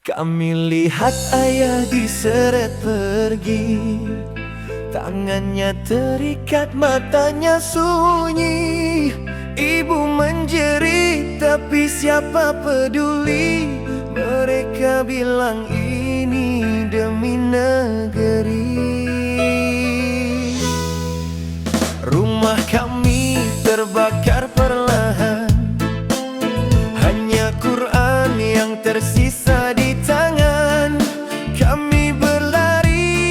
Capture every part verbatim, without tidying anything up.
Kami lihat ayah diseret pergi, tangannya terikat, matanya sunyi. Ibu menjerit, tapi siapa peduli? Mereka bilang ini demi negeri. Rumah kami terbakar perlahan, hanya Quran yang tersisa di tangan. Kami berlari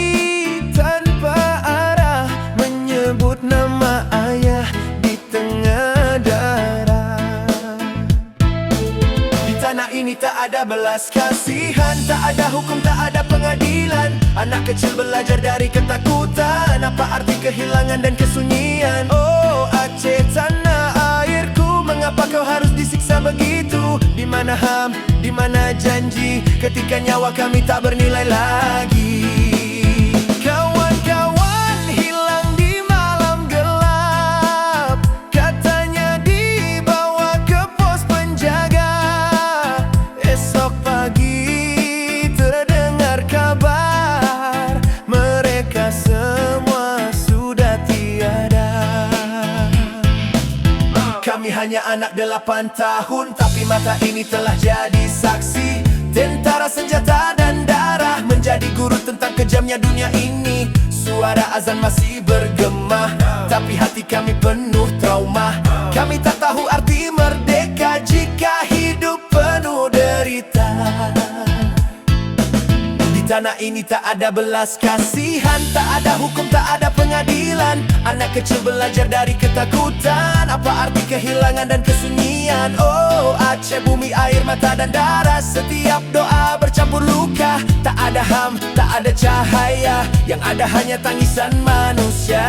tanpa arah, menyebut nama ayah di tengah darah. Di tanah ini tak ada belas kasihan, tak ada hukum, tak ada pengadilan. Anak kecil belajar dari ketakutan. Apa arti kehilangan dan kesunyian? Oh Aceh, tanah airku, mengapa kau harus disiksa begitu? Di mana HAM? Di mana janji ketika nyawa kami tak bernilai lagi? Kawan-kawan hilang di malam gelap, katanya dibawa ke pos penjaga. Esok pagi terdengar kabar, mereka semua sudah tiada. Kami hanya anak delapan tahun, tapi mata ini telah jadi saksi. Tentara, senjata dan darah, menjadi guru tentang kejamnya dunia ini. Suara azan masih bergema, tapi hati kami penuh trauma. Kami tak tahu arti merdeka jika hidup penuh derita. Di tanah ini tak ada belas kasihan, tak ada hukum, tak ada pengadilan. Anak kecil belajar dari ketakutan. Apa arti kehilangan dan kesunyian? Oh Aceh, bumi, air mata dan darah. Setiap doa bercampur luka. Tak ada HAM, tak ada cahaya, yang ada hanya tangisan manusia.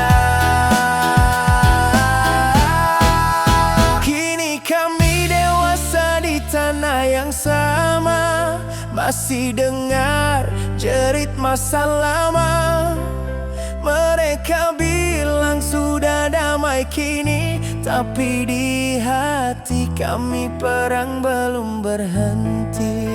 Kini kami dewasa di tanah yang sama, masih dengar jerit masa lama. Mereka bilang sudah damai kini, tapi di hati kami perang belum berhenti.